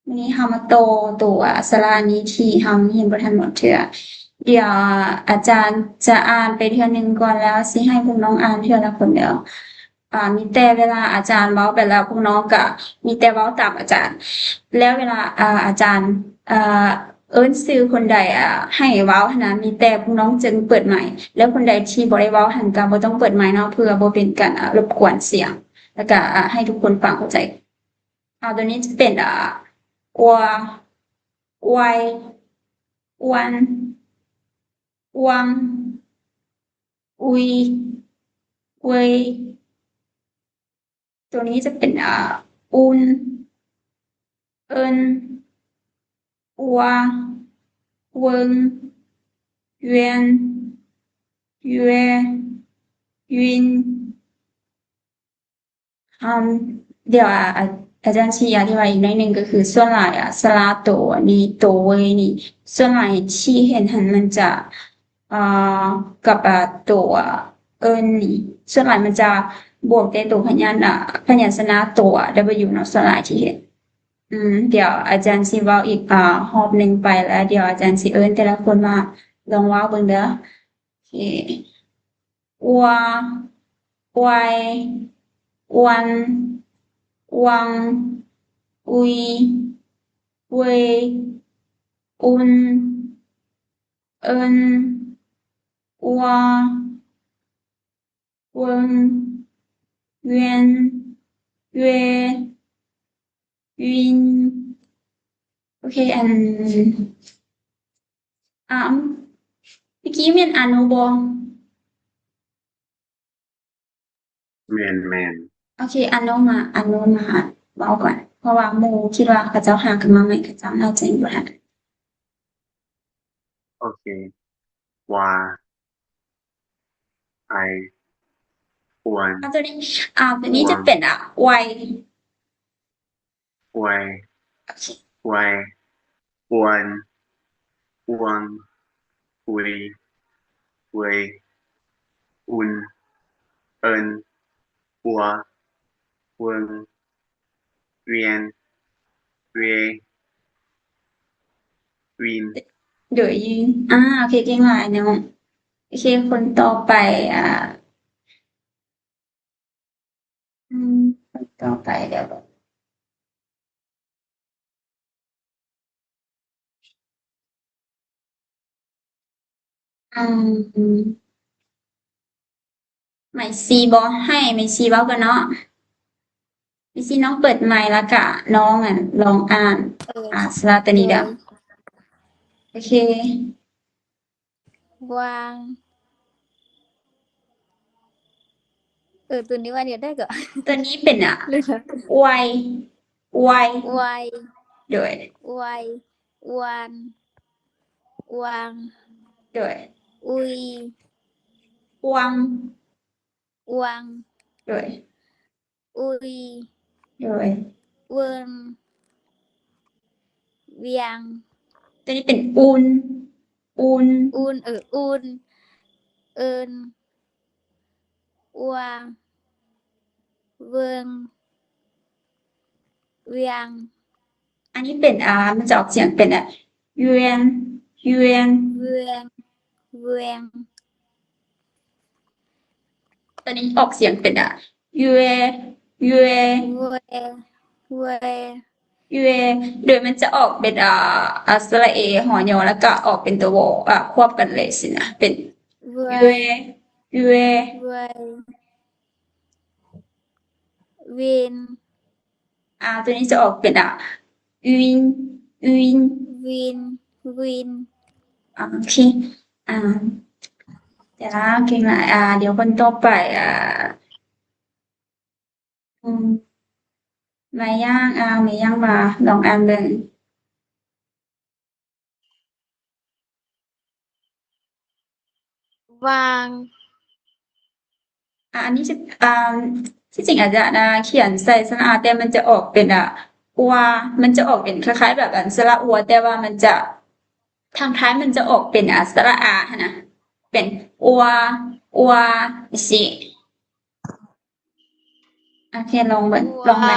ມື້ນີ້ເຮົາມາຕໍ່ໂຕ ອາ ສະຫຼະນີ້ທີ່ເຮົາຍັງບໍ່ທັນໝົດເທື່ອ. ດຽວອາຈານຈະອ່ານໄປເທື່ອໜຶ່ງກ່ອນ ແລ້ວຊິໃຫ້ພວກນ້ອງອ່ານເທື່ອລະຄົນເດີ. ອາ ມີແຕ່ເວລາອາຈານເວົ້າໄປແລ້ວ ພວກນ້ອງກະມີແຕ່ເວົ້າຕາມອາຈານ. ແລ້ວເວລາ ອາ ອາຈານ ອາ ເອີ້ນຊື່ຄົນໃດ ອາ ໃຫ້ເວົ້າຫັ້ນນະ ມີແຕ່ພວກນ້ອງຈຶ່ງເປີດໄມ. ແລ້ວຄົນໃດທີ່ບໍ່ໄດ້ເວົ້າຫັ້ນກະບໍ່ຕ້ອງເປີດໄມເນາະ ເພື່ອບໍ່ເປັນການ ອາ ລົບກວນສຽງ ແລ້ວກະ ອາ ໃຫ້ທຸກຄົນຟັງເຂົ້າໃຈ. ອາ ໂຕນີ້ຈະເປັນ ອາ ອວ ອວຍ ອວນ ອວງ ອຸຍ ເວີຍ. ໂຕນີ້ຈະເປັນ ອາ ອຸນ ເອິນ ອວ ເວິງ ວຽນ ແວ ວິນ. ອາ ດຽວ ອາ ອາ ອາຈານຊິອະທິບາຍອີກໜ້ອຍໜຶ່ງ ກໍຄືສ່ວນຫຼາຍ ອາ ສະຫຼະໂຕນີ້ ໂຕເວີຍນີ້ ສ່ວນຫຼາຍທີ່ເຫັນຫັ້ນມັນຈະ ອາ ກັບ ອາ ໂຕ ອາ ເອິນນີ້ ສ່ວນຫຼາຍມັນຈະບວກແຕ່ໂຕພະຍານ ອາ ພະຍັນຊະນະໂຕ ອາ ດັບເບິນຢູ ເນາະ ສ່ວນຫຼາຍທີ່ເຫັນ. ອືມ ດຽວອາຈານຊິເວົ້າອີກ ອາ ຮອບໜຶ່ງໄປ ແລ້ວດຽວອາຈານຊິເອີ້ນແຕ່ລະຄົນມາລອງເວົ້າເບິ່ງເດີ. ໂອເຄ ອວ ອວຍ ອວນ ອວງ ອຸຍ ເວີຍ ອຸນ ເອິນ ອວ ເວິງ ວຽນ ເວ ວິນ. ໂອເຄ ອັນ ອາ ເມື່ອກີ້ແມ່ນອາໂນບໍ່? ແມ່ນໆ. ໂອເຄ ອາໂນມາ ອາໂນມາເວົ້າກ່ອນ ເພາະວ່າໝູ່ຄິດວ່າເຂົາເຈົ້າຫາກັນມາໃໝ່ ເຂົາເຈົ້າໜ້າຈະຍັງບໍ່ທັນ. ໂອເຄ ວາ ໄອ ອວນ ອາ ໂຕນີ້ ອາ ໂຕນີ້ຈະເປັນ ອາ ອວຍ ອວຍ ອວຍ ອວນ ອວງ ອຸຍ ເວີຍ ອຸນ ເອິນ ອວ ເວິງ ວຽນ ເວ ວິນ. ໂດຍ ອາ ໂອເຄ ເກັ່ງຫຼາຍນ້ອງ. ໂອເຄ ຄົນຕໍ່ໄປ ອາ ອືມ ຄົນຕໍ່ໄປ ດຽວ ອືມ ໄມຊີບໍ່? ໃຫ້ໄມຊີເວົ້າກ່ອນເນາະ. ໄມຊີ ນ້ອງເປີດໄມ ແລ້ວກະນ້ອງ ອັນ ລອງອ່ານ ເອີ ອາ ສະຫຼະໂຕນີ້ເດີ. ໂດຍ ໂອເຄ ວາງ ເອີ ໂຕນີ້ວ່າແນວໃດກໍ? ໂຕນີ້ເປັນ ອາ ອວຍ ອວຍ ອວຍ ໂດຍ ອວຍ ອວນ ອວງ ໂດຍ ອຸຍ ອວງ ອວງ ໂດຍ ອຸຍ ໂດຍ ເວິງ ວຽງ ໂຕນີ້ເປັນ ອຸນ ອຸນ ອຸນ ເອີ ອຸນ ເອິນ ອວ ເວິງ ວຽງ. ອັນນີ້ເປັນ ອາ ມັນຈະອອກສຽງເປັນ ອາ ວຽນ ວຽນ ວຽງ ວຽງ. ໂຕນີ້ອອກສຽງເປັນ ອາ ວຽ ວຽ ວຽ ວຽ ໂດຍມັນຈະອອກເປັນ ອາ ອາ ສະຫຼະເອ ຫໍຍົ ແລ້ວກະອອກເປັນໂຕ ວ ອາ ຄວບກັນເລີຍຊີ້ນະ ເປັນ ວຽ ວຽ ວຽ ວິນ ອາ ໂຕນີ້ຈະອອກເປັນ ອາ ວິນ ວິນ ວິນ ວິນ. ອາ ໂອເຄ ອາ ຈ້າ ເກັ່ງຫຼາຍ. ອາ ດຽວຄົນຕໍ່ໄປ ອາ ອືມ ໄມຍ່າງ ອາ ໄມຍ່າງມາລອງອ່ານເບິ່ງ. ວາງ ອາ ອັນນີ້ຈະ ອາ ທີ່ຈິງອາຈານ ອາ ຂຽນໃສ່ສະຫຼະອາ ແຕ່ມັນຈະອອກເປັນ ອາ ອວ ມັນຈະອອກເປັນຄ້າຍໆແບບ ອັນ ສະຫຼະອວ ແຕ່ວ່າມັນຈະ ທາງທ້າຍມັນຈະອອກເປັນ ອາ ສະຫຼະອາຫັ້ນນະ ເປັນ ອວ ອວ ຊີ້. ໂອເຄ ລອງເບິ່ງ ອວ ລອງໃໝ່.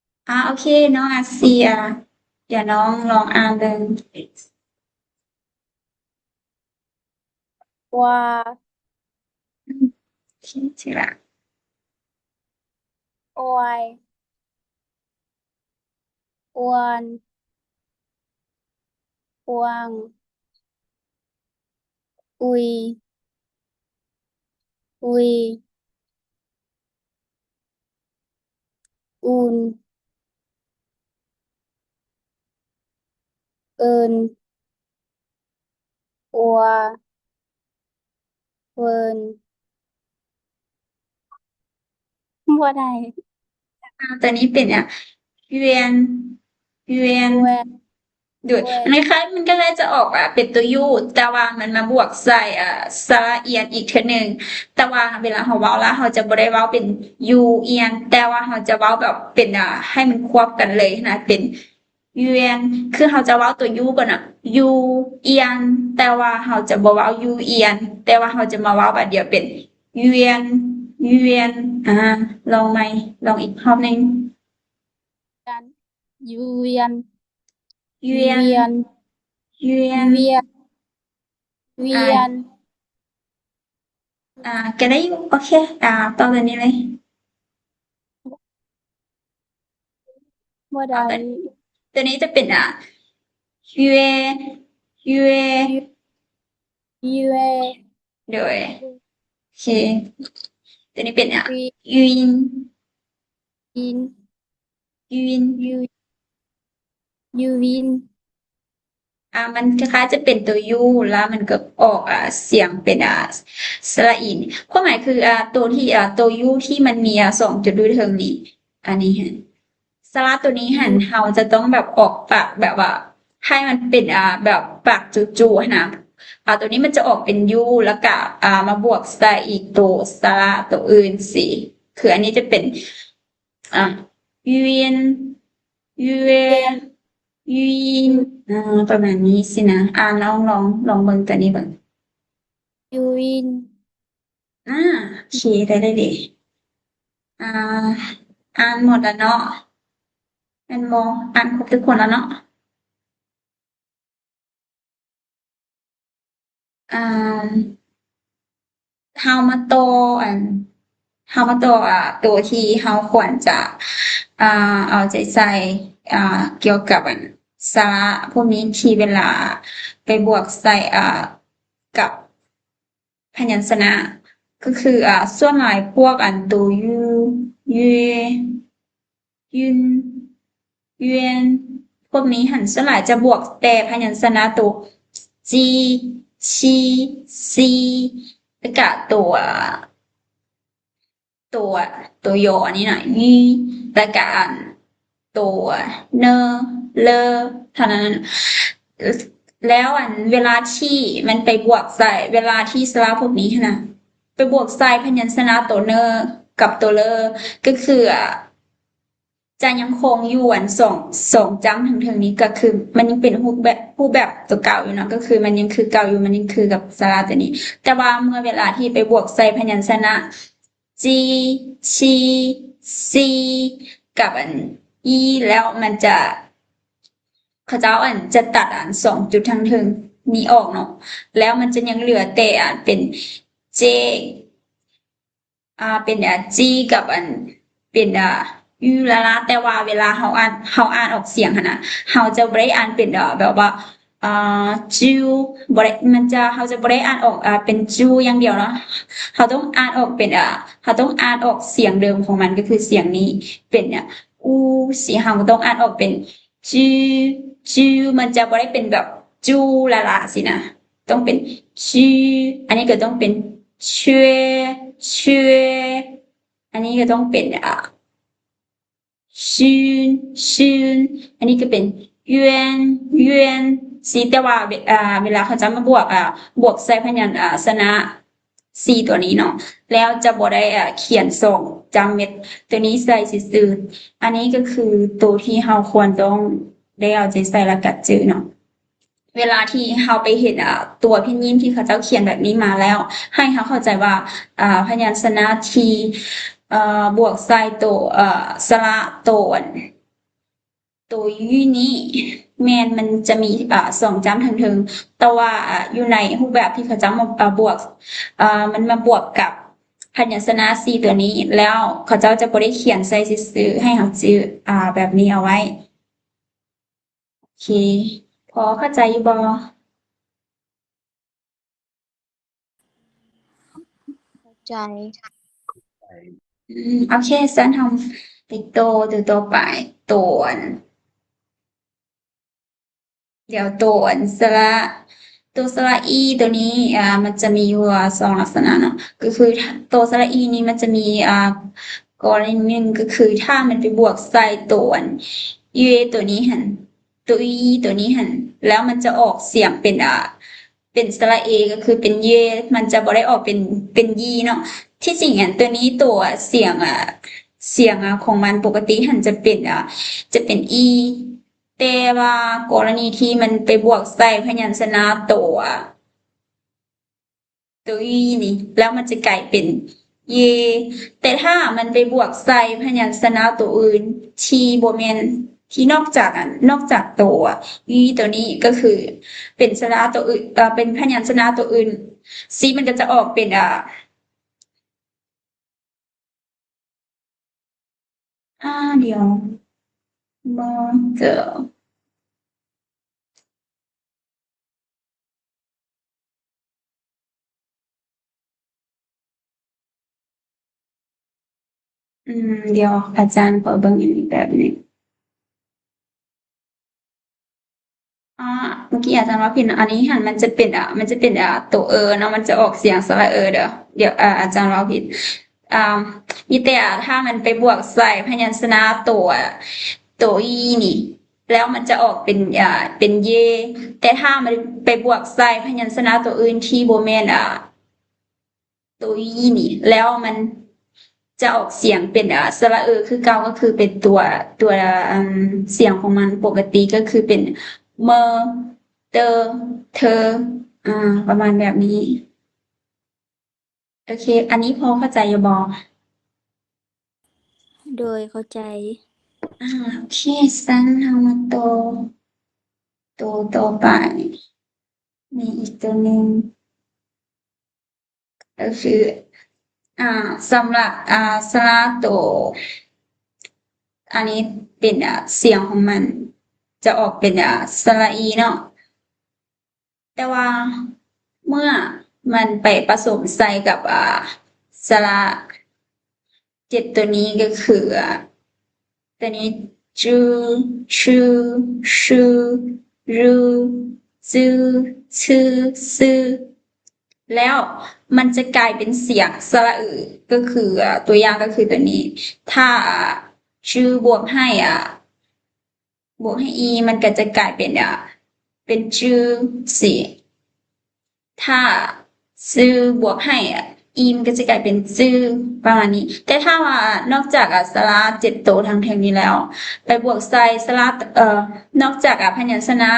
ອ່າ ໂອເຄ ນ້ອງອາເຊຍ ດຽວນ້ອງລອງອ່ານເບິ່ງ. ວ່າ ໂອເຄ ຖືກລະ. ອວຍ ອວນ ອວງ ອຸຍ ອຸຍ ອຸນ ເອີນ ອົວ ເວີນ ບໍ່ໄດ້. ອ່າ ຕົວນີ້ເປັນ ອາ ວຽນ ວຽນ ວຽນ ໂດຍ ວຽນ ອັນນີ້ຄ້າຍ ມັນຄ້າຍໆຈະອອກ ອາ ເປັນຕົວ ຢູ ແຕ່ວ່າມັນມາບວກໃສ່ ອາ ສະຫຼະອຽນອີກເທື່ອໜຶ່ງ. ແຕ່ວ່າເວລາເຮົາເວົ້າລະ ເຮົາຈະບໍ່ໄດ້ເວົ້າເປັນ ຢູອຽນ ແຕ່ວ່າເຮົາຈະເວົ້າແບບເປັນ ອາ ໃຫ້ມັນຄວບກັນເລີຍນະ ເປັນ ວຽນ ຄືເຮົາຈະເວົ້າຕົວ ຢູ ກ່ອນນະ ຢູອຽນ ແຕ່ວ່າເຮົາຈະບໍ່ເວົ້າ ຢູອຽນ ແຕ່ວ່າເຮົາຈະມາເວົ້າບາດດຽວເປັນ ວຽນ ວຽນ. ອາ ລອງໃໝ່ ລອງອີກຮອບໜຶ່ງ. ວຽນ ຢູວຽນ ວຽນ ວຽນ ວຽນ ວຽນ ວຽນ ອາ ກໍໄດ້ຢູ່. ໂອເຄ ອາ ຕໍ່ຕົວນີ້ເລີຍ. ບໍ່ໄດ້. ຕົວນີ້ຈະເປັນ ອາ ວຽ ວຽ ວຽ ໂດຍ ເຄ ຕົວນີ້ເປັນ ອາ ຢູນ ຢູນ ຢູນ ຢູ ຢູວິນ ອ່າ ມັນຄ້າຍໆຈະເປັນໂຕຢູ ແລ້ວມັນກໍອອກ ອ່າ ສຽງເປັນ ອ່າ ສະຫຼະອີ. ຄວາມໝາຍຄື ອ່າ ໂຕທີ່ ອ່າ ໂຕຢູທີ່ມັນມີ ອ່າ ສອງຈຸດຢູ່ເທິງນີ້ ອັນນີ້ຫັ້ນ ສະຫຼະໂຕນີ້ຫັ້ນ ເຮົາຈະຕ້ອງແບບອອກປາກແບບວ່າໃຫ້ມັນເປັນ ອ່າ ແບບປາກຈູໆຫັ້ນນະ. ອ່າ ໂຕນີ້ມັນຈະອອກເປັນຢູ ແລ້ວກະ ອ່າ ມາບວກໃສ່ອີກໂຕສະຫຼະໂຕອື່ນຊີ້. ຄືອັນນີ້ຈະເປັນ ອ່າ ຢູນ ຢູເອ ຢູນ ອ່າ ປະມານນີ້ຊີ້ນະ. ອ່າ ລອງ ລອງ ລອງເບິ່ງຕົວນີ້ເບິ່ງ ຢູວິນ ອ່າ ໂອເຄ ໄດ້ ໄດ້ເດ. ອ່າ ອ່ານໝົດແລ້ວເນາະ ແມ່ນບໍ່? ອ່ານຄົບທຸກຄົນແລ້ວເນາະ? ອ່າ ເຮົາມາຕໍ່ ອັນ ເຮົາມາຕໍ່ ອ່າ ຕົວທີ່ເຮົາຄວນຈະ ອ່າ ເອົາໃຈໃສ່ ອ່າ ກ່ຽວກັບ ອັນ ສະຫຼະພວກນີ້ ທີ່ເວລາໄປບວກໃສ່ ອ່າ ກັບພະຍັນຊະນະ ກໍຄື ອ່າ ສ່ວນຫຼາຍພວກ ອັນ ໂຕຢູ ຢູເອ ຢູນ ຢູເອນ ພວກນີ້ຫັ້ນ ສ່ວນຫຼາຍຈະບວກແຕ່ພະຍັນຊະນະໂຕ ຈີ ຊີ ຊີ ແລ້ວກະໂຕ ໂຕ ໂຕຍໍອັນນີ້ນະ ຢີ ແລ້ວກະອັນ ໂຕເນີ ເລີ ເທົ່ານັ້ນ. ແລ້ວອັນ ເວລາທີ່ມັນໄປບວກໃສ່ ເວລາທີ່ສະຫຼະພວກນີ້ຫັ້ນນະ ໄປບວກໃສ່ພະຍັນຊະນະໂຕເນີກັບໂຕເລີ ກໍຄື ຈະຍັງຄົງຢູ່ອັນສອງ ສອງຈ້ຳເທິງໆນີ້ ກໍຄືມັນຍັງເປັນຮູບແບບ ຮູບແບບຕົວເກົ່າຢູ່ເນາະ ກໍຄືມັນຍັງຄືເກົ່າຢູ່ ມັນຍັງຄືກັບສະຫຼະຕົວນີ້. ແຕ່ວ່າເມື່ອເວລາທີ່ໄປບວກໃສ່ພະຍັນຊະນະ ຈີ ຊີ ຊີ ກັບອັນ ອີ ແລ້ວມັນຈະ ເຂົາເຈົ້າອັນຈະຕັດອັນສອງຈຸດທາງເທິງນີ້ອອກເນາະ ແລ້ວມັນຈະຍັງເຫຼືອແຕ່ອັນເປັນ ເຈ ອ່າ ເປັນ ອ່າ ຈີກັບອັນເປັນ ອ່າ ຢູລາລາ ແຕ່ວ່າເວລາເຮົາອ່ານ ເຮົາອ່ານອອກສຽງຫັ້ນນະ ເຮົາຈະບໍ່ໄດ້ອ່ານເປັນ ອ່າ ແບບວ່າ ອ່າ ຈູ ບໍ່ໄດ້ ມັນຈະ ເຮົາຈະບໍ່ໄດ້ອ່ານອອກ ອ່າ ເປັນຈູຢ່າງດຽວເນາະ ເຮົາຕ້ອງອ່ານອອກເປັນ ອ່າ ເຮົາຕ້ອງອ່ານອອກສຽງເດີມຂອງມັນ ກໍຄືສຽງນີ້ເປັນ ອ່າ ອູ ຊີ້ ເຮົາກໍຕ້ອງອ່ານອອກເປັນ ຈື່ ຈື່ ມັນຈະບໍ່ໄດ້ເປັນແບບຈູລາລາຊີ້ນະ ຕ້ອງເປັນ ຈື່ ອັນນີ້ກໍຕ້ອງເປັນ ເຊ ເຊ ອັນນີ້ກໍຕ້ອງເປັນ ອ່າ ຊືນ ຊືນ ອັນນີ້ກໍເປັນ ຢວນ ຢວນ ຊີ້ ແຕ່ວ່າ ເວ ອ່າ ເວລາເຂົາຈະມາບວກ ອ່າ ບວກໃສ່ພະຍັນ ອ່າ ຊະນະ ສີ່ຕົວນີ້ເນາະ ແລ້ວຈະບໍ່ໄດ້ ອ່າ ຂຽນສອງຈ້ຳເມັດຕົວນີ້ໃສ່ຊື່ໆ. ອັນນີ້ກໍຄືໂຕທີ່ເຮົາຄວນຕ້ອງໄດ້ເອົາໃຈໃສ່ ແລ້ວກໍຈື່ເນາະ ເວລາທີ່ເຮົາໄປເຫັນ ອ່າ ຕົວພິນຍິນທີ່ເຂົາເຈົ້າຂຽນແບບນີ້ມາແລ້ວ ໃຫ້ເຮົາເຂົ້າໃຈວ່າ ອ່າ ພະຍັນຊະນະທີ່ ເອີ ບວກໃສ່ໂຕ ເອີ ສະຫຼະໂຕ ໂຕຢູນີ້ ແມ່ນມັນຈະມີ ອ່າ ສອງຈ້ຳທາງເທິງ ແຕ່ວ່າ ອ່າ ຢູ່ໃນຮູບແບບທີ່ເຂົາເຈົ້າມາ ອ່າ ບວກ ອ່າ ມັນມາບວກກັບພະຍັນຊະນະສີ່ຕົວນີ້ ແລ້ວເຂົາເຈົ້າຈະບໍ່ໄດ້ຂຽນໃສ່ຊື່ໆ ໃຫ້ເຮົາຈື່ ອ່າ ແບບນີ້ເອົາໄວ້. ໂອເຄ ພໍເຂົ້າໃຈຢູ່ບໍ່? ເຂົ້າໃຈ. ອືມ ໂອເຄ ຊັ້ນເຮົາໄປໂຕ ໂຕຕໍ່ໄປ ໂຕອັນ ດຽວໂຕອັນສະຫຼະ ໂຕສະຫຼະອີໂຕນີ້ ອ່າ ມັນຈະມີຢູ່ ອ່າ ສອງລັກສະນະເນາະ ກໍຄືໂຕສະຫຼະອີນີ້ມັນຈະມີ ອ່າ ກໍລະນີໜຶ່ງ ກໍຄືຖ້າມັນໄປບວກໃສ່ໂຕອັນເຢໂຕນີ້ຫັ້ນ ໂຕອີໂຕນີ້ຫັ້ນ ແລ້ວມັນຈະອອກສຽງເປັນ ອ່າ ເປັນສະຫຼະເອ ກໍຄືເປັນເຢ ມັນຈະບໍ່ໄດ້ອອກເປັນ ເປັນຢີເນາະ. ທີ່ຈິງອັນໂຕນີ້ໂຕສຽງ ອ່າ ສຽງ ອ່າ ຂອງມັນປົກກະຕິຫັ້ນຈະເປັນ ອ່າ ຈະເປັນອີ ແຕ່ວ່າກໍລະນີທີ່ມັນໄປບວກໃສ່ພະຍັນຊະນະໂຕ ອ່າ ໂຕອີນີ້ ແລ້ວມັນຈະກາຍເປັນເຢ ແຕ່ຖ້າມັນໄປບວກໃສ່ພະຍັນຊະນະໂຕອື່ນທີ່ບໍ່ແມ່ນ ທີ່ນອກຈາກອັນ ນອກຈາກໂຕອີໂຕນີ້ ກໍຄືເປັນຊະນະໂຕອື່ນ ເອີ ເປັນພະຍັນຊະນະໂຕອື່ນ ຊີ້ ມັນກໍຈະອອກເປັນ ອ່າ ອ່າ ດຽວ ມໍເຕີ. ອືມ ດຽວອາຈານຂໍເບິ່ງອີກແບບໜຶ່ງ. ອາ ເມື່ອກີ້ອາຈານເວົ້າຜິດເນາະ, ອັນນີ້ຫັ້ນມັນຈະເປັນ ອາ ມັນຈະເປັນ ອາ ໂຕເອີເນາະ, ມັນຈະອອກສຽງສະຫຼະເອີເດີ. ດຽວ ອາ ອາຈານເວົ້າຜິດ. ອາ ມີແຕ່ ອາ ຖ້າມັນໄປບວກໃສ່ພະຍັນຊະນະໂຕ ອາ ໂຕອີນີ້ ແລ້ວມັນຈະອອກເປັນ ອາ ເປັນເຢ, ແຕ່ຖ້າມັນໄປບວກໃສ່ພະຍັນຊະນະໂຕອື່ນທີ່ບໍ່ແມ່ນ ອາ ໂຕອີນີ້ ແລ້ວມັນຈະອອກສຽງເປັນ ອາ ສະຫຼະເອີຄືເກົ່າ, ກໍຄືເປັນຕົວ ຕົວ ອາ ສຽງຂອງມັນປົກກະຕິ ກໍຄືເປັນ ເມີ ເຕີ ເທີ ອາ ປະມານແບບນີ້. ໂອເຄ ອັນນີ້ພໍເຂົ້າໃຈຢູ່ບໍ່? ໂດຍ ເຂົ້າໃຈ. ອາ ໂອເຄ ຊັ້ນເຮົາມາຕໍ່ ໂຕຕໍ່ໄປ. ມີອີກໂຕໜຶ່ງ ກໍຄື ອາ ສຳລັບ ອາ ສະຫຼະໂຕ ອັນນີ້ເປັນ ອາ ສຽງຂອງມັນຈະອອກເປັນ ອາ ສະຫຼະອີເນາະ, ແຕ່ວ່າເມື່ອມັນໄປປະສົມໃສ່ກັບ ອາ ສະຫຼະ ເຈັດໂຕນີ້ກໍຄື ອາ ໂຕນີ້ ຈື ຊື່ ຊື ຣື ຈື ຊື ຊື ແລ້ວມັນຈະກາຍເປັນສຽງສະຫຼະອື ກໍຄື ອາ ຕົວຢ່າງກໍຄືໂຕນີ້ ຖ້າ ອາ ຈື່ບວກໃຫ້ ອາ ບວກໃຫ້ອີ ມັນກໍຈະກາຍເປັນ ອາ ເປັນຈື່ ຊີ້. ຖ້າຊື່ບວກໃຫ້ອີ ມັນກໍຈະກາຍເປັນຈື່ ປະມານນີ້. ແຕ່ຖ້າວ່ານອກຈາກ ອາ ສະຫຼະເຈັດໂຕທາງເທິງນີ້ແລ້ວ ໄປບວກໃສ່ສະຫຼະ ເອີ ນອກຈາກ ອາ ພະຍັນຊະນະ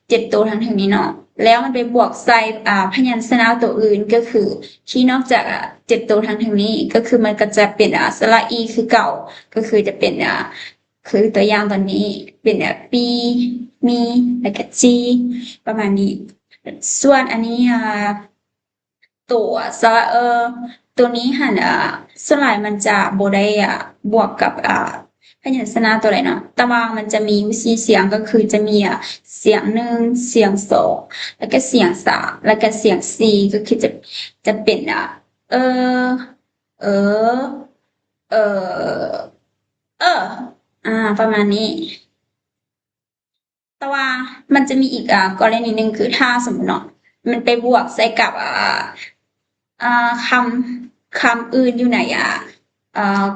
ເຈັດໂຕທາງເທິງນີ້ເນາະ ແລ້ວມັນໄປບວກໃສ່ ອາ ພະຍັນຊະນະໂຕອື່ນ ກໍຄືທີ່ນອກຈາກ ອາ ເຈັດໂຕທາງເທິງນີ້ ກໍຄືມັນກໍຈະເປັນ ອາ ສະຫຼະອີຄືເກົ່າ ກໍຄືຈະເປັນ ອາ ຄືຕົວຢ່າງຕອນນີ້ເປັນແບບປີ ມີ ແລ້ວກະຈີ ປະມານນີ້. ສ່ວນອັນນີ້ ອາ ຕົວສະຫຼະເອີ ຕົວນີ້ຫັ້ນ ອາ ສ່ວນຫຼາຍມັນຈະບໍ່ໄດ້ ອາ ບວກກັບ ອາ ພະຍັນຊະນະຕົວໃດເນາະ, ແຕ່ວ່າມັນຈະມີຢູ່ສີ່ສຽງ ກໍຄືຈະມີ ອາ ສຽງໜຶ່ງ ສຽງສອງ ແລ້ວກະສຽງສາມ ແລ້ວກະສຽງສີ່ ກໍຄືຈະ ຈະເປັນ ອາ ເອີ ເອີ ເອີ ເອີ ອາ ປະມານນີ້. ແຕ່ວ່າມັນຈະມີອີກ ອາ ກໍລະນີໜຶ່ງ ຄືຖ້າສົມມຸດເນາະ ມັນໄປບວກໃສ່ກັບ ອາ ອາ ຄຳ ຄຳອື່ນຢູ່ໃນ ອາ ອາ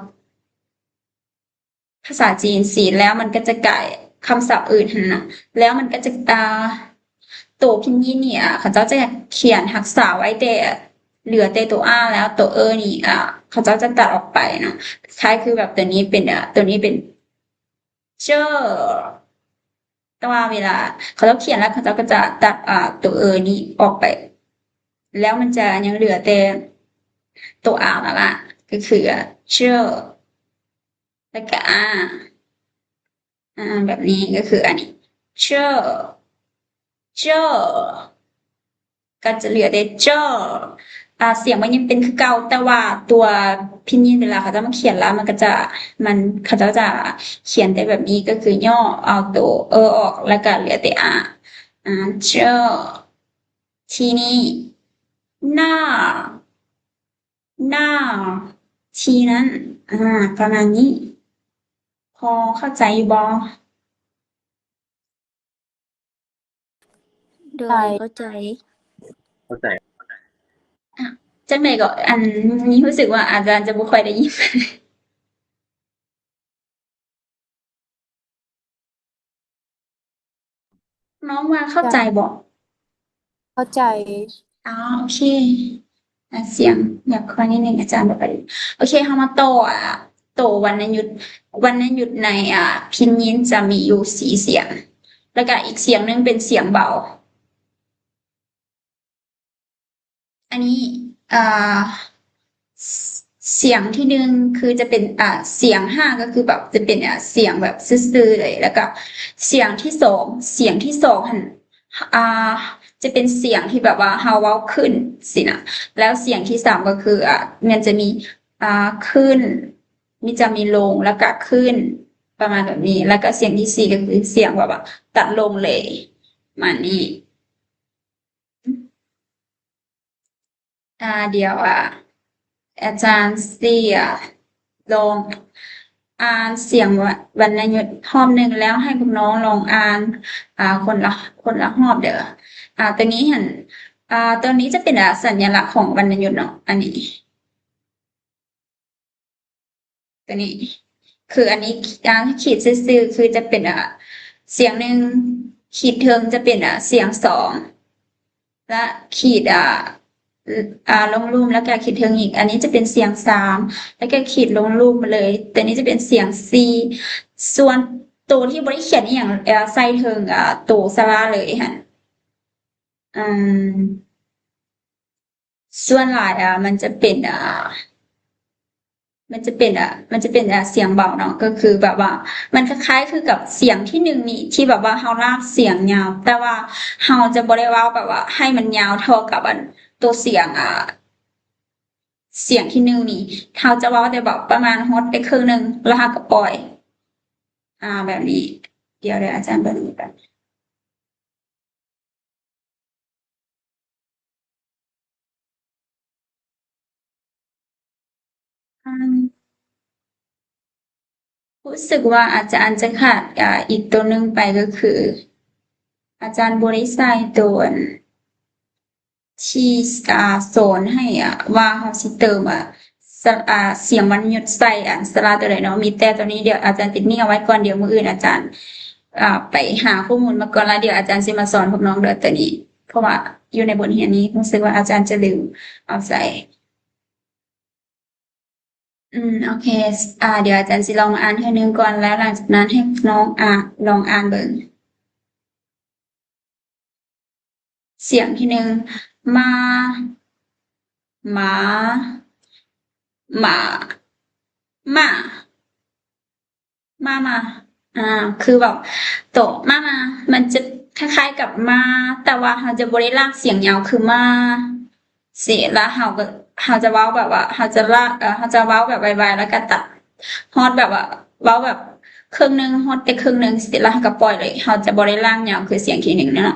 ພາສາຈີນຊີ້ ແລ້ວມັນກໍຈະກາຍຄຳສັບອື່ນຫັ້ນນະ ແລ້ວມັນກໍຈະ ອາ ໂຕພິນຍິນນີ້ ອາ ເຂົາເຈົ້າຈະຂຽນຮັກສາໄວ້ແຕ່ ເຫຼືອແຕ່ໂຕອາ ແລ້ວໂຕເອີນີ້ ອາ ເຂົາເຈົ້າຈະຕັດອອກໄປເນາະ. ຄ້າຍຄືແບບໂຕນີ້ເປັນ ອາ ໂຕນີ້ເປັນ ເຈີ ແຕ່ວ່າເວລາເຂົາເຈົ້າຂຽນແລ້ວ ເຂົາເຈົ້າກໍຈະຕັດ ອາ ໂຕເອີນີ້ອອກໄປ ແລ້ວມັນຈະຍັງເຫຼືອແຕ່ໂຕອາລະລະ ກໍຄື ເຈີ ແລ້ວກໍ ອາ ອາ ແບບນີ້ ກໍຄືອັນນີ້ ເຈີ ເຈີ ກໍຈະເຫຼືອແຕ່ ເຈີ ອາ ສຽງມັນຍັງເປັນຄືເກົ່າ, ແຕ່ວ່າຕົວພິນຍິນເວລາເຂົາເຈົ້າມາຂຽນລະ ມັນກໍຈະ ມັນ ເຂົາເຈົ້າຈະຂຽນແຕ່ແບບນີ້ ກໍຄືຫຍໍ້ເອົາໂຕເອີອອກ ແລ້ວກໍເຫຼືອແຕ່ ອາ ອາ ເຈີ. ທີນີ້ ໜ້າ ໜ້າ ທີນັ້ນ ອາ ປະມານນີ້. ພໍເຂົ້າໃຈຢູ່ບໍ່? ໂດຍ ເຂົ້າໃຈ ເຂົ້າໃຈ. ອາ ຈັ່ງໃດກໍ ອັນ ມີຮູ້ສຶກວ່າອາຈານຈະບໍ່ຄ່ອຍໄດ້ຍິນ. ນ້ອງວ່າເຂົ້າໃຈບໍ່? ເຂົ້າໃຈ. ອໍ ໂອເຄ. ອາ ສຽງຢາກຄ່ອຍນິດໜຶ່ງ ອາຈານບໍ່ຄ່ອຍໄດ້ຍິນ. ໂອເຄ ເຮົາມາຕໍ່ ອາ ໂຕວັນນະຍຸດ. ວັນນະຍຸດໃນ ອາ ພິນຍິນຈະມີຢູ່ສີ່ສຽງ ແລ້ວກະອີກສຽງໜຶ່ງເປັນສຽງເບົາ. ອັນນີ້ ອາ ສ- ສຽງທີໜຶ່ງຄືຈະເປັນ ອາ ສຽງຫ້າ ກໍຄືແບບຈະເປັນ ອາ ສຽງແບບຊື່ໆເລີຍ, ແລ້ວກະສຽງທີສອງ ສຽງທີສອງຫັ້ນ ອາ ຈະເປັນສຽງທີ່ແບບວ່າເຮົາເວົ້າຂຶ້ນຊີ້ນະ, ແລ້ວສຽງທີສາມກໍຄື ອາ ມັນຈະມີ ອາ ຂຶ້ນ ມີ ຈະມີລົງ ແລ້ວກະຂຶ້ນ ປະມານແບບນີ້, ແລ້ວກະສຽງທີສີ່ກໍຄືສຽງແບບວ່າຕັດລົງເລີຍ ປະມານນີ້. ອາ ດຽວ ອາ ອາຈານຊິ ອາ ລອງອ່ານສຽງວັນນະຍຸດຮອບໜຶ່ງ ແລ້ວໃຫ້ພວກນ້ອງລອງອ່ານ ອ່າ ຄົນລະ ຄົນລະຮອບເດີ້. ອ່າ ໂຕນີ້ຫັ້ນ ອ່າ ໂຕນີ້ຈະເປັນ ອ່າ ສັນຍະລັກຂອງວັນນະຍຸດເນາະ ອັນນີ້. ຕົວນີ້ ຄືອັນນີ້ ອ່າ ຂີດຊື່ໆ ຄືຈະເປັນ ອ່າ ສຽງໜຶ່ງ ຂີດເທິງຈະເປັນ ອ່າ ສຽງສອງ ແລະ ຂີດ ອ່າ ອ່າ ລົງລຸ່ມ ແລ້ວກະຂີດເທິງອີກ ອັນນີ້ຈະເປັນສຽງສາມ ແລ້ວກະຂີດລົງລຸ່ມມາເລີຍ. ຕົວນີ້ຈະເປັນສຽງສີ່ ສ່ວນໂຕທີ່ບໍ່ໄດ້ຂຽນອີ່ຫຍັງ ເອີ ໃສ່ເທິງ ອ່າ ໂຕສະຫຼະເລີຍຫັ້ນ ອືມ ສ່ວນຫຼາຍ ອ່າ ມັນຈະເປັນ ອ່າ ມັນຈະເປັນ ອ່າ ມັນຈະເປັນ ອ່າ ສຽງເບົາເນາະ ກໍຄືແບບວ່າ ມັນຄ້າຍໆຄືກັບສຽງທີໜຶ່ງນີ້ ທີ່ແບບວ່າເຮົາລາກສຽງຍາວ ແຕ່ວ່າເຮົາຈະບໍ່ໄດ້ເວົ້າແບບວ່າໃຫ້ມັນຍາວເທົ່າກັບ ອັນ ໂຕສຽງ ອ່າ ສຽງທີໜຶ່ງນີ້ ເຮົາຈະເວົ້າແຕ່ແບບປະມານຮອດໄປເຄິ່ງໜຶ່ງ ແລ້ວເຮົາກໍປ່ອຍ ອ່າ ແບບນີ້. ດຽວ ດຽວອາຈານເບິ່ງອີກກ່ອນ. ອາ ຮູ້ສຶກວ່າອາຈານຈະຂາດ ອາ ອີກໂຕໜຶ່ງໄປ ກໍຄືອາຈານບໍ່ໄດ້ໃສ່ໂຕ ອັນ ທີ່ ອ່າ ສອນໃຫ້ ອ່າ ວ່າເຮົາຊິເຕີມ ອ່າ ສະ ອ່າ ສຽງວັນຢຸດໃສ່ ອັນ ສະຫຼະໂຕໃດເນາະ ມີແຕ່ໂຕນີ້. ດຽວອາຈານຕິດນີ້ເອົາໄວ້ກ່ອນ ດຽວມື້ອື່ນອາຈານ ອ່າ ໄປຫາຂໍ້ມູນມາກ່ອນ ແລ້ວດຽວອາຈານຊິມາສອນພວກນ້ອງເດີ ໂຕນີ້ ເພາະວ່າຢູ່ໃນບົດຮຽນນີ້ຮູ້ສຶກວ່າອາຈານຈະລືມເອົາໃສ່. ອືມ ໂອເຄ ອ່າ ດຽວອາຈານຊິລອງອ່ານເທື່ອໜຶ່ງກ່ອນ ແລ້ວຫຼັງຈາກນັ້ນໃຫ້ນ້ອງ ອ່າ ລອງອ່ານເບິ່ງ. ສຽງທີໜຶ່ງ ມາ ໝາ ໝ້າ ມ້າ ມາ ມາ ອ່າ ຄືແບບໂຕ ມາ ມາ ມັນຈະຄ້າຍໆກັບ ມາ ແຕ່ວ່າເຮົາຈະບໍ່ໄດ້ລາກສຽງຍາວຄື ມາ ຊີ້ ແລ້ວເຮົາກໍ ເຮົາຈະເວົ້າແບບວ່າ ເຮົາຈະລາກ ເອີ ເຮົາຈະເວົ້າແບບໄວໆ ແລ້ວກໍຕັດ ຮອດແບບວ່າ ເວົ້າແບບເຄິ່ງໜຶ່ງ ຮອດແຕ່ເຄິ່ງໜຶ່ງຊີ້ ແລ້ວເຮົາກໍປ່ອຍເລີຍ ເຮົາຈະບໍ່ໄດ້ລາກຍາວຄືສຽງທີໜຶ່ງເນາະ.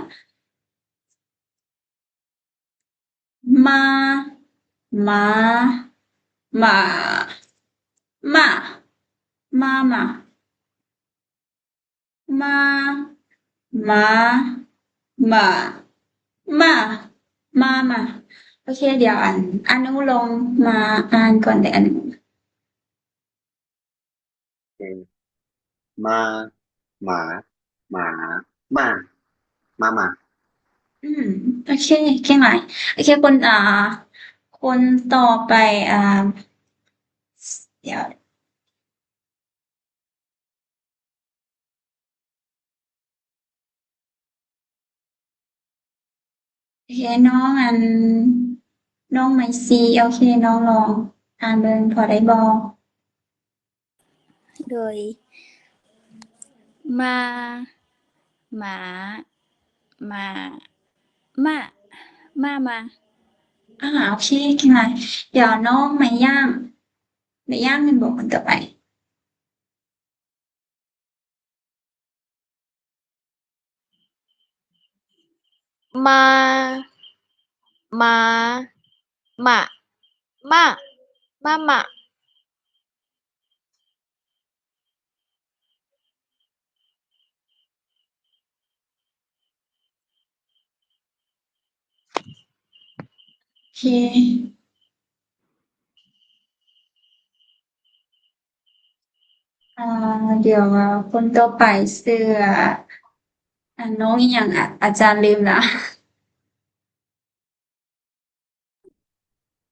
ມາ ໝາ ໝ້າ ມ້າ ມາ ມາ ມາ ໝາ ໝ້າ ມ້າ ມ້າ ມ້າ. ໂອເຄ ດຽວ ອັນ ອານຸລອງມາອ່ານກ່ອນເດີ້ ອານຸ. ມາ ໝາ ໝາ ມ້າ ມ້າ ມ້າ. ອືມ ໂອເຄ ເກັ່ງຫຼາຍ. ໂອເຄ ຄົນ ອ່າ ຄົນຕໍ່ໄປ ອ່າ ດຽວ ໂອເຄ ນ້ອງ ອັນ ນ້ອງໄມຊີ ໂອເຄ ນ້ອງລອງອ່ານເບິ່ງພໍໄດ້ບໍ່? ໂດຍ ມາ ໝາ ໝ້າ ມ້າ ມ້າ ມ້າ. ອ່າ ໂອເຄ ເກັ່ງຫຼາຍ. ດຽວນ້ອງໄມຍ່າງ ໄມຍ່າງແມ່ນບໍ່ ຄົນຕໍ່ໄປ? ມາ ມາ ໝ້າ ມ້າ ມ້າ ມ້າ. ໂອເຄ ອ່າ ດຽວຄົນຕໍ່ໄປຊື່ ອັນ ນ້ອງອີ່ຫຍັງ ອາ ອາຈານລືມລະ.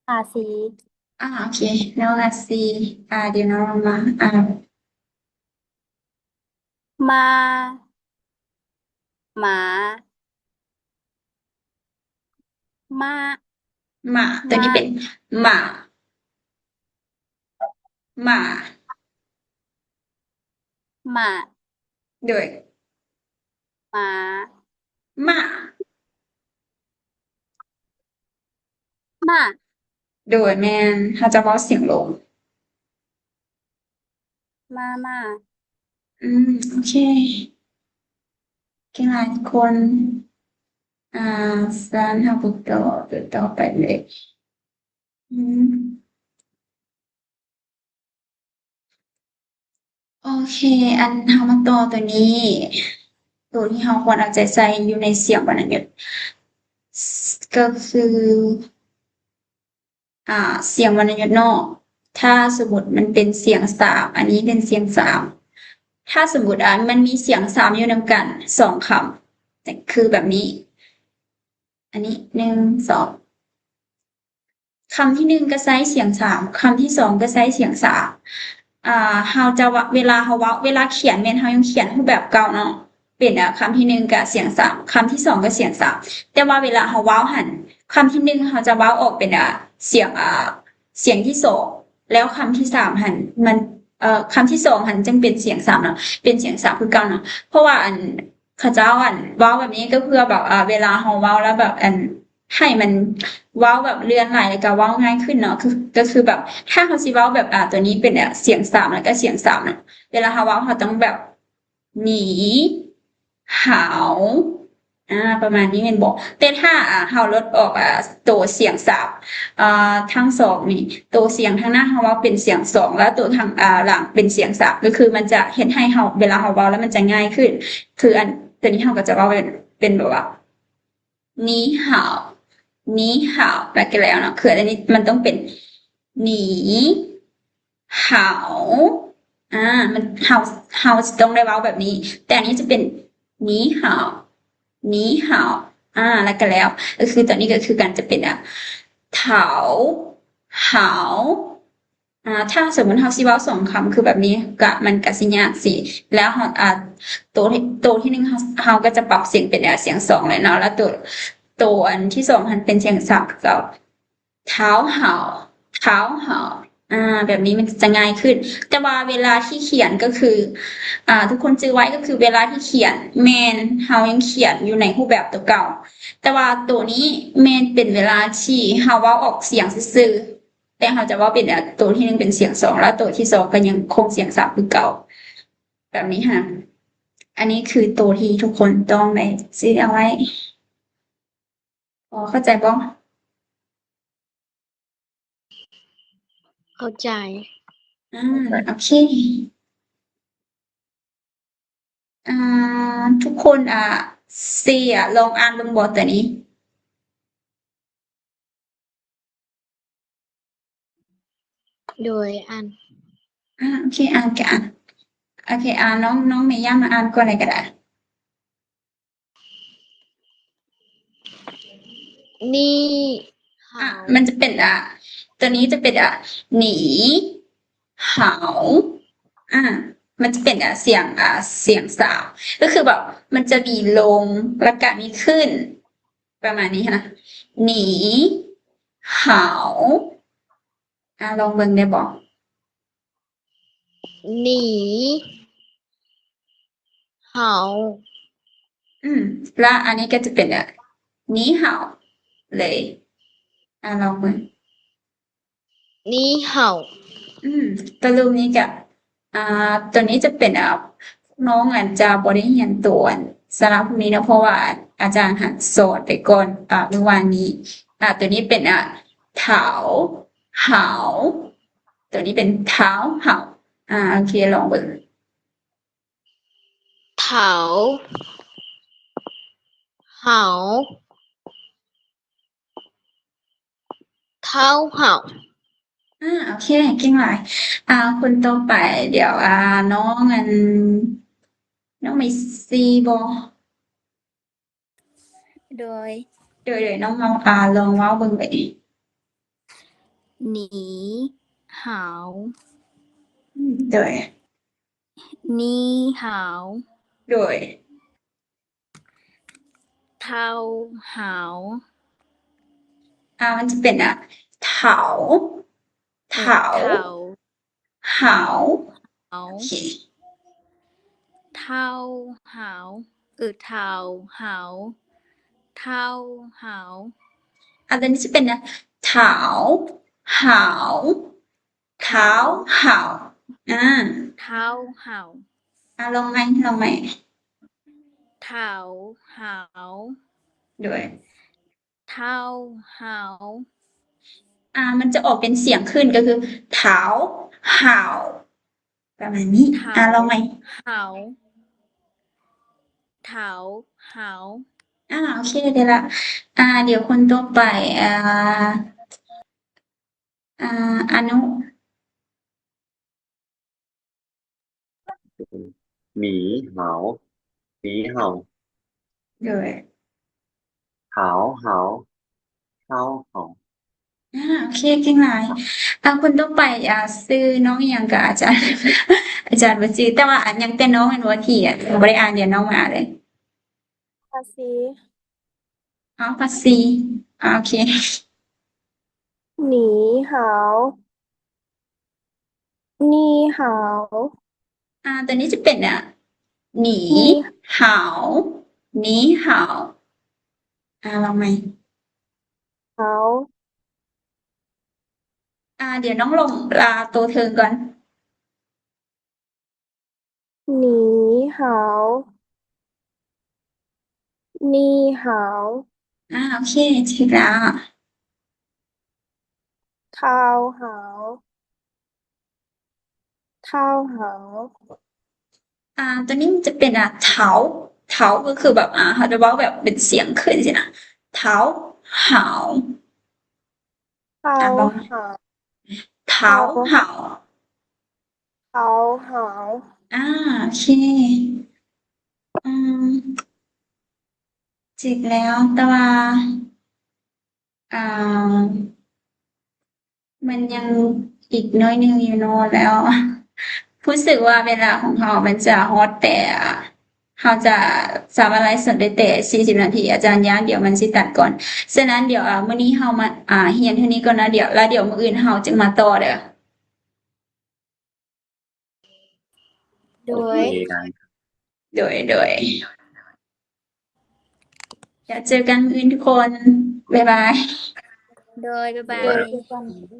ອາຊີ. ອ່າ ໂອເຄ ນ້ອງອາຊີ ອ່າ ດຽວນ້ອງມາ ອ່າ ມາ ໝາ ມ້າ ມ້າ ໂຕນີ້ເປັນ ໝ້າ ໝ້າ ໝ້າ ໂດຍ ໝາ ໝ້າ ມ້າ ໂດຍ ແມ່ນ ເຮົາຈະເວົ້າສຽງລົງ ມ້າ ມ້າ. ອືມ ໂອເຄ ເກັ່ງຫຼາຍທຸກຄົນ. ອ່າ ຊັ້ນເຮົາໄປຕໍ່ ໄປຕໍ່ໄປເລີຍ. ອືມ. ເຄ ອັນເຮົາມາຕໍ່ຕົວນີ້ ຕົວທີ່ເຮົາຄວນເອົາໃຈໃສ່ຢູ່ໃນສຽງວັນນະຍຸດ ກໍຄື ອ່າ ສຽງວັນນະຍຸດເນາະ. ຖ້າສົມມຸດມັນເປັນສຽງສາມ ອັນນີ້ເປັນສຽງສາມ ຖ້າສົມມຸດ ອ່າ ມັນມີສຽງສາມຢູ່ນຳກັນສອງຄຳ ຄືແບບນີ້ ອັນນີ້ ໜຶ່ງ ສອງ ຄຳທີໜຶ່ງກໍໃຊ້ສຽງສາມ ຄຳທີສອງກໍໃຊ້ສຽງສາມ ອ່າ ເຮົາຈະ ເວລາເຮົາເວົ້າ ເວລາຂຽນແມ່ນເຮົາຍັງຂຽນຮູບແບບເກົ່າເນາະ ເປັນ ອ່າ ຄຳທີໜຶ່ງກໍສຽງສາມ ຄຳທີສອງກໍສຽງສາມ ແຕ່ວ່າເວລາເຮົາເວົ້າຫັ້ນ ຄຳທີໜຶ່ງເຮົາຈະເວົ້າອອກເປັນ ອ່າ ສຽງ ອ່າ ສຽງທີສອງ ແລ້ວຄຳທີສາມຫັ້ນມັນ ເອີ ຄຳທີສອງຫັ້ນຈຶ່ງເປັນສຽງສາມເນາະ ເປັນສຽງສາມຄືເກົ່າເນາະ ເພາະວ່າ ອັນ ເຂົາເຈົ້າ ອັນ ເວົ້າແບບນີ້ກໍເພື່ອແບບ ອ່າ ເວລາເຮົາເວົ້າແລ້ວແບບ ອັນ ໃຫ້ມັນເວົ້າແບບເລື່ອນໄຫຼ ແລ້ວກໍເວົ້າງ່າຍຂຶ້ນເນາະ ຄື ກໍຄືແບບ ຖ້າເຮົາຊິເວົ້າແບບ ອ່າ ຕົວນີ້ເປັນ ອ່າ ສຽງສາມ ແລ້ວກໍສຽງສາມເນາະ ເວລາເຮົາເວົ້າເຮົາຕ້ອງແບບ ໜີ ຫາວ ອ່າ ປະມານນີ້ແມ່ນບໍ່? ແຕ່ຖ້າ ອ່າ ເຮົາລົດອອກ ອ່າ ໂຕສຽງສາມ ອ່າ ທັງສອງນີ້ ໂຕສຽງທາງໜ້າເຮົາເວົ້າເປັນສຽງສອງ ແລ້ວໂຕທາງ ອ່າ ຫຼັງເປັນສຽງສາມ ກໍຄືມັນຈະເຮັດໃຫ້ເຮົາ ເວລາເຮົາເວົ້າແລ້ວມັນຈະງ່າຍຂຶ້ນ ຄື ອັນ ຕົວນີ້ເຮົາກໍຈະເວົ້າເປັນ ເປັນແບບວ່າ ໜີຫາວ ໜີຫາວ ແລ້ວກໍແລ້ວເນາະ ຄືອັນນີ້ມັນຕ້ອງເປັນ ໜີຫາວ ອ່າ ມັນ ເຮົາ ເຮົາຈະຕ້ອງໄດ້ເວົ້າແບບນີ້ ແຕ່ອັນນີ້ຈະເປັນ ໜີຫາວ ໜີຫາວ ອ່າ ແລ້ວກໍແລ້ວ ກໍຄືຕອນນີ້ກໍຄືກັນ ຈະເປັນ ອ່າ ເທົາ ຫາວ ອ່າ ຖ້າສົມມຸດເຮົາຊິເວົ້າສອງຄຳຄືແບບນີ້ ກະ ມັນກະຊິຍາກຊິ ແລ້ວເຮົາ ອ່າ ໂຕ ໂຕທີໜຶ່ງເຮົາ ເຮົາກໍຈະປັບສຽງເປັນ ອ່າ ສຽງສອງແລ້ວເນາະ ແລ້ວໂຕ ໂຕອັນທີສອງຫັ້ນເປັນສຽງສາມຄືເກົ່າ ເທົາຫາວ ເທົາຫາວ ອ່າ ແບບນີ້ມັນຈະງ່າຍຂຶ້ນ ແຕ່ວ່າເວລາທີ່ຂຽນກໍຄື ອ່າ ທຸກຄົນຈື່ໄວ້ ກໍຄືເວລາທີ່ຂຽນແມ່ນເຮົາຍັງຂຽນຢູ່ໃນຮູບແບບໂຕເກົ່າ ແຕ່ວ່າໂຕນີ້ແມ່ນເປັນເວລາທີ່ເຮົາເວົ້າອອກສຽງຊື່ໆ ແຕ່ເຮົາຈະເວົ້າເປັນ ອ່າ ໂຕທີໜຶ່ງເປັນສຽງສອງ ແລ້ວໂຕທີສອງກໍຍັງຄົງສຽງສາມຄືເກົ່າ ແບບນີ້ຫັ້ນນະ ອັນນີ້ຄືໂຕທີ່ທຸກຄົນຕ້ອງໄດ້ຈື່ເອົາໄວ້. ພໍເຂົ້າໃຈບໍ່? ເຂົ້າໃຈ. ອືມ ໂອເຄ ອ່າ ທຸກຄົນ ອ່າ ເຊ ອ່າ ລອງອ່ານເບິ່ງບໍ່ຕົວນີ້? ໂດຍ ອ່ານ ອ່າ ໂອເຄ ອ່ານກະອ່ານ ໂອເຄ ອ່າ ນ້ອງ ນ້ອງເມຍ່າມາອ່ານກ່ອນເລີຍກະໄດ້. ໜີ ຫາວ ອ່ະ ມັນຈະເປັນ ອ່ະ ຕົວນີ້ຈະເປັນ ອ່ະ ໜີ ຫາວ ອ່ະ ມັນຈະເປັນ ອ່ະ ສຽງ ອ່ະ ສຽງສາມ ກໍຄືແບບມັນຈະມີລົງ ແລ້ວກະມີຂຶ້ນ ປະມານນີ້ຫັ້ນນະ ໜີ ຫາວ ອ່າ ລອງເບິ່ງໄດ້ບໍ່? ໜີ ຫາວ ອືມ ລະອັນນີ້ກໍຈະເປັນແບບ ໜີຫາວ ເລີຍ ອ່າ ລອງເບິ່ງ ໜີຫາວ ອືມ ຕະຫຼຸມນີ້ກະ ອ່າ ຕົວນີ້ຈະເປັນ ອ່າ ນ້ອງອາດຈະບໍ່ໄດ້ຮຽນໂຕອັນສະລະພວກນີ້ເນາະ ເພາະວ່າອາຈານຫັ້ນສອນໄປກ່ອນ ອ່າ ມື້ວານນີ້ ອ່າ ຕົວນີ້ເປັນ ອ່າ ເທົາ ຫາວ ຕົວນີ້ເປັນເທົາ ຫາວ ອ່າ ໂອເຄ ລອງເບິ່ງ ເທົາ ຫາວ ເທົາ ຫາວ ອ່າ ໂອເຄ ເກັ່ງຫຼາຍ ອ່າ ຄົນຕໍ່ໄປ ດຽວ ອ່າ ນ້ອງ ອັນ ນ້ອງເມຊີບໍ? ໂດຍ ໂດຍ ໂດຍ ນ້ອງເວົ້າ ອ່າ ລອງເວົ້າເບິ່ງເລີຍ ໜີ ຫາວ ອືມ ໂດຍ ໜີ ຫາວ ໂດຍ ເທົາ ຫາວ ອ່າ ມັນຈະເປັນ ອ່າ ເທົາ ເທົາ ເອີ ເທົາ ຫາວ ຫາວ ໂອເຄ ເທົາ ຫາວ ເອີ ເທົາ ຫາວ ເທົາ ຫາວ ອ່າ ຕົວນີ້ຈະເປັນ ອ່າ ເທົາ ຫາວ ເທົາ ຫາວ ອ່າ ເທົາ ຫາວ ອ່າ ລອງໃໝ່ ລອງໃໝ່ ເທົາ ຫາວ ໂດຍ ເທົາ ຫາວ ອ່າ ມັນຈະອອກເປັນສຽງຂຶ້ນ ກໍຄື ເທົາ ຫາວ ປະມານນີ້. ເຂົາ ອາ ລອງໃໝ່. ເຂົາ ເຂົາ ເຂົາ. ອາ ໂອເຄ ໄດ້ລະ. ອາ ດຽວຄົນຕໍ່ໄປ ອາ ອາ ອານຸ. ໜີເຫົາ ໜີເຫົາ. ໂດຍ ເຂົາ ເຫົາ ເຂົາ ເຫົາ. ອາ ໂອເຄ ເກັ່ງຫຼາຍ. ອາ ຄົນຕໍ່ໄປ ອາ ຊື່ນ້ອງອີ່ຫຍັງກະ ອາຈານ ອາຈານບໍ່ຈື່ ແຕ່ວ່າ ອາ ຍັງແຕ່ນ້ອງແມ່ນບໍ່ ທີ່ ອາ ບໍ່ໄດ້ອ່ານ ດຽວນ້ອງມາອ່ານເລີຍ. ພາສີ. ອໍ ພາສີ. ອາ ໂອເຄ. ໜີເຫົາ ໜີເຫົາ. ອາ ຕົວນີ້ຈະເປັນ ອາ ໜີ ໜີ ເຫົາ ໜີເຫົາ. ອາ ລອງໃໝ່. ເຫົາ. ອາ ດຽວນ້ອງລົງ ອາ ໂຕເທິງກ່ອນ. ໜີເຫົາ ໜີເຫົາ. ອາ ໂອເຄ ຖືກແລ້ວ. ເທົາເຫົາ ເທົາເຫົາ. ອາ ຕົວນີ້ມັນຈະເປັນ ອາ ເທົາ ເທົາ ກໍຄືແບບ ອາ ເຮົາຈະເວົ້າແບບເປັນສຽງຂຶ້ນຊີ້ນະ ເທົາເຫົາ. ເທົາເຫົາ ເທົາເຫົາ ເທົາເຫົາ. ອາ ໂອເຄ ອືມ ຖືກແລ້ວ ແຕ່ວ່າ ອາ ມັນຍັງອີກໜ້ອຍໜຶ່ງຢູ່ເນາະ ແລ້ວຮູ້ສຶກວ່າເວລາຂອງເຮົາມັນຈະຮອດແຕ່ ເຮົາຈະສາມາດໄລຟ໌ສົດໄດ້ແຕ່ສີ່ສິບນາທີ ອາຈານຢ້ານດຽວມັນຊິຕັດກ່ອນ. ສະນັ້ນດຽວ ອາ ມື້ນີ້ເຮົາມາ ອາ ຮຽນເທົ່ານີ້ກ່ອນນະ ດຽວ ແລ້ວດຽວມື້ອື່ນເຮົາຈຶ່ງມາຕໍ່ເດີ້. ໂດຍ ໂອເຄ ໄດ້ ໂດຍ ໂດຍ ດຽວເຈີກັນມື້ອື່ນທຸກຄົນ ບາຍບາຍ. ໂດຍ ບາຍບາຍ ໂດຍ.